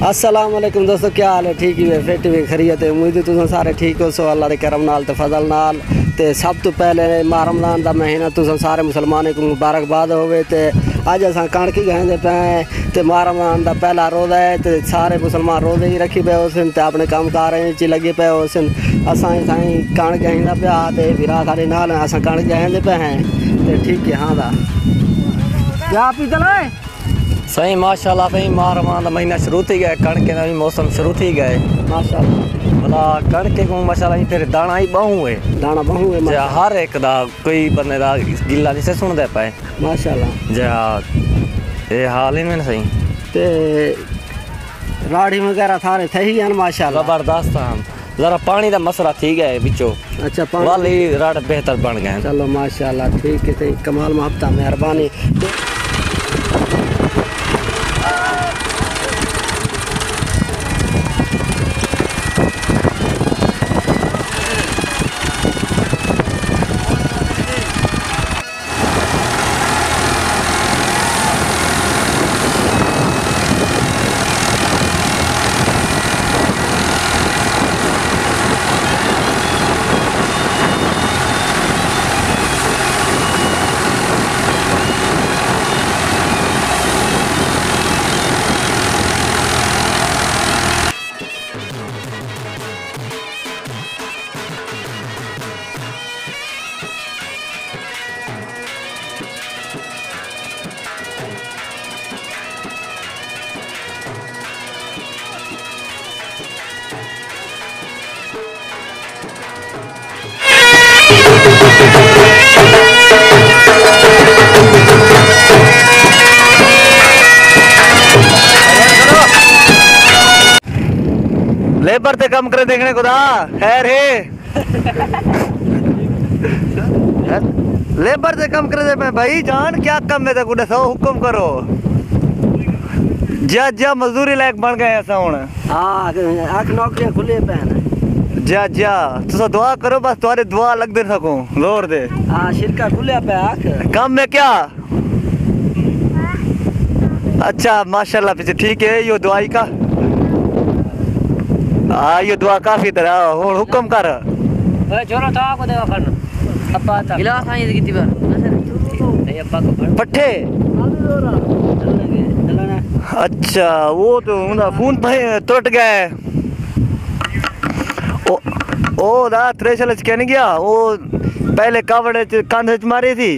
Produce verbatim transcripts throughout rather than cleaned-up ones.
السلام علیکم دوستو، کیا حال ہے؟ ٹھیک ہی ہے؟ فٹ بھی؟ خیریت ہے؟ امید ہے تساں سارے ٹھیک ہو سو اللہ دے کرم نال تے فضل نال۔ تے سب تو پہلے ماہ رمضان دا مہینہ تساں سارے مسلمانوں کو مبارکباد ہوے۔ تے اج اساں کݨک ہی گھندے پئے ہیں تے ماہ رمضان دا پہلا روزہ ہے تے سارے مسلمان روزے ہی رکھی پئے ہوسن تے اپنے کم کاریں وچ لگے پئے ہوسن۔ اساں ہی سائیں کݨک گھندا پیا تے بھرا سارے نال ہیں، اساں کݨک گھندے پئے ہیں۔ تے ٹھیک ہے، ہاں دا۔ کیا پیتل ہے؟ سائیں، ماشاءاللہ سائیں، ماہ رمضان دا مہینہ شروع تھی ڳئے، کݨکیں دا وی موسم شروع تھی ڳئے۔ ماشاءاللہ۔ بھلا کݨکیں کوں ماشاءاللہ ایں پھر داݨا ہی ٻہوں ہے۔ داݨا ٻہوں ہے، جے ماشاءاللہ۔ ہر ہک دا کوئی بندے دا گلہ نہیں سے سݨدے پئے۔ ماشاءاللہ۔ جے ہا، اے حال ہن میں سائیں۔ تے راڑھی وغیرہ سارے تھئی ہن ماشاءاللہ۔ زبردست ہن۔ ذرا پاݨی دا مسئلہ تھی ڳئے وچوں۔ اچھا، پاݨی۔ والی رڑ بہتر بݨ ڳئے۔ چلو ماشاءاللہ، ٹھیک ہے سائیں، کمال محبت، مہربانی۔ لیبر تے کم کرے دیکھنے خدا خیر ہے۔ لیبر تے کم کرے دے پئے بھائی جان، کیا کم ہے تے کو ݙسو، حکم کرو۔ جیا جیا، مزدوری لائق بݨ ڳئے اساں ہݨ۔ ہاں، اکھ نوکریاں کھلے پئے ہیں۔ جیا جیا، تساں دعا کرو بس، تہاݙے دعا لڳدے ساکوں زور دے۔ ہاں، شرکا کھلیا پیا اکھ۔ کم ہے کیا؟ اچھا، ماشاءاللہ، پچھے ٹھیک ہے، ایہو دعا ہی کا۔ ہاں، ایہو دعا کافی تیرا، ہݨ حکم کر۔ اے چھوڑو، تو آ کو دے وکھن۔ ابا تا۔ گلاس آئیں کتنی بار۔ اے ابا کو پھڑ۔ پٹھے۔ اچھا، وہ تو انہاں فون پہ ترٹ گئے۔ او، او دا تھریشر اچ کینی ڳیا، او پہلے کاوڑ اچ کندھ اچ ماری تھی،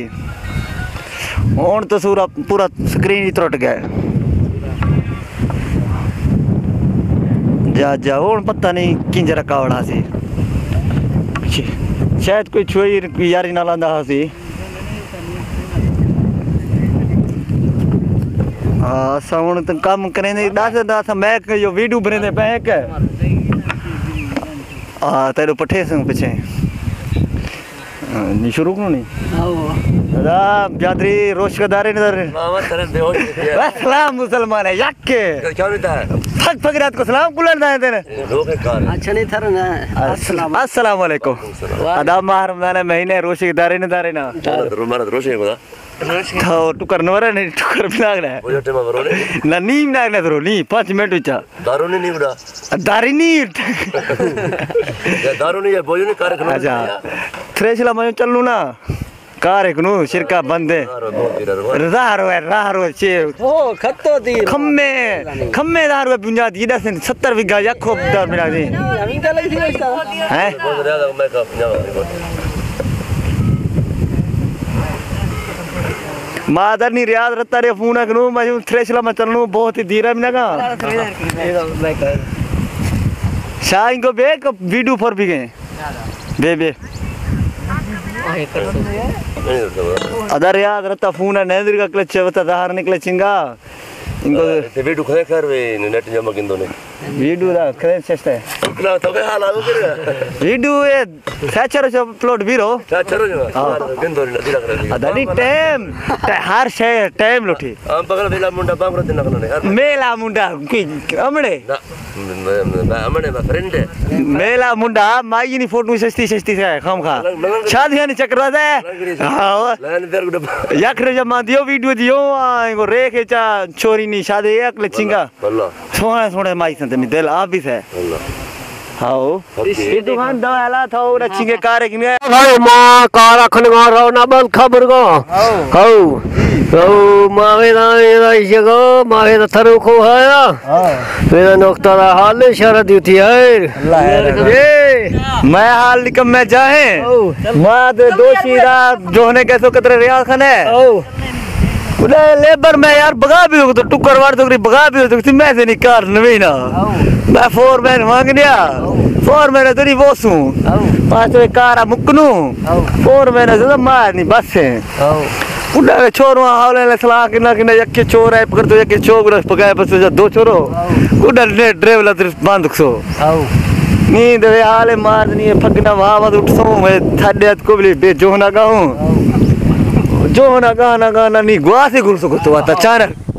ہݨ تو سورا پورا سکرین ہی ترٹ ڳئے۔ جا، جا، ہݨ پتہ نہیں کنجرا کاوڑ ہاسی۔ شاید کوئی چھوئی، کوئی یاری نال آندا ہاسی۔ ہاں، اساں ہݨ تے کم کریندے، ݙس، ݙس، میں کہ جو ویڈیو بݨیندے پئے کہ۔ ہاں، تیݙو پٹھے سوں پچھے۔ ہاں، نہیں شروع کیوں نہیں؟ آؤ۔ خدا، بیادری، روش کا دارے نظر۔ ماما، تیرے بے ہوش کیتے ہیں۔ بس سلام مسلمان ہے، یک۔ کیا، کیا ہوتا ہے؟ پھک پھک رات کو سلام کلن دائیں تیرے۔ اچھا، نہیں تھر نا۔ السلام۔ السلام علیکم۔ وعلیکم السلام۔ ادا ماہ رمضان ہے، مہینے روشے دارے نہ دارے نا۔ جانا تو رومانہ تو روشے خدا۔ تھو ٹکر نورا نہیں، ٹکر بنا رہا ہے۔ وہ جو ٹیما بروڑے۔ نہ، نیم نہ، نہ درو، نی، پانچ منٹ وچا۔ دارو نہیں، نہیں بڑا۔ داری نہیں۔ یا دارو نہیں، یا بوجو نہیں، کار کھلو اچھا۔ نہیں۔ تھریشلا میں چلوں نا۔ کار ایک نو شرکا بندے۔ راہ رو، راہ رو، راہ رو، راہ رو، چے۔ او، کھتو دی۔ کھمے، کھمے راہ رو بنیاد، یہ دس ستر وگا یا خوب دار بنا دی۔ ہیں؟ مادر نی ریاض رتا رے فون کنوں، میں تھریشلا میں چلنوں بہت ہی دیر ہے، میں کہا۔ شاہ ان کو بے ویڈیو پر بھی گئے۔ بے، بے۔ ادھر یاد رہتا فون ہے، نیندر کا کلچ ہے، بتا دہار نکلے چنگا۔ ان کو تے ویڈیو کھلے کر وے، نیٹ جمع کندو نے۔ ویڈیو دا کھلے سستا ہے۔ کلا تو کے حال آ گیا۔ ویڈیو اے سیچر چ اپلوڈ بھی رو۔ سیچر جو۔ ہاں۔ گندو نے، ادھر کر۔ ادھر ٹائم، تے ہر شے ٹائم لٹھی۔ ہم پکڑ ویلا منڈا بانگڑا دے نکلنے۔ میلا منڈا کی امڑے۔ م-، م-، م-، امڑے میں فرینڈ ہے۔ میلا منڈا، مائی نی فوٹو سستی سستی سے، خام خا۔ ملنگ، ملنگ۔ شادیاں نی چکر واسے۔ ملنگ۔ ہاں۔ لین پھر گڈ۔ یک رجا ماں دیو ویڈیو دیو، آ، کو ریکھ چا چھوری نی شادی، یک لچنگا۔ واللہ۔ سوہݨے سوہݨے مائی سن تے می دل آپ بھی سہ۔ ہاؤ۔ اے دکان دا اعلیٰ تھا، او رچی کے کارے کنے۔ بھائی ماں کار اکھن گا رو نہ بند خبر گا۔ ہاؤ۔ ہاؤ، ماوے دا، اے دا ایشگا، ماوے دا تھرو کھو ہایا۔ ہاں۔ میرا نقطہ دا حال اشارہ دیتی ہے۔ اللہ ہے۔ اے۔ میں حال نکم میں جاہیں۔ ہاؤ۔ ماں دے دوشی دا جوہنے کیسو قدر ریاض خان ہے۔ ہاؤ۔ خدا لیبر میں یار بغا بھی ہو تو ٹکر وار تو بغا بھی ہو تو میں سے نہیں کار نوی نا۔ میں فور مین مانگ لیا۔ فور مین تیری وہ سوں۔ پاس تو کار مکنو۔ فور مین سے مار نہیں بس ہے۔ خدا چھوڑو حال ہے سلا کہ نہ کہ یک چھوڑ ہے پکڑ تو یک چھوڑ پکائے بس دو چھوڑو۔ خدا نے ڈرائیور بند سو۔ ہاؤ۔ نی دے حال مار نی پھگنا وا وا اٹھ سو میں تھڈے ات کو بلی بے جو نہ گاؤں۔ جو نہ گانا گانا نی گواسی گل سو تو اچانک۔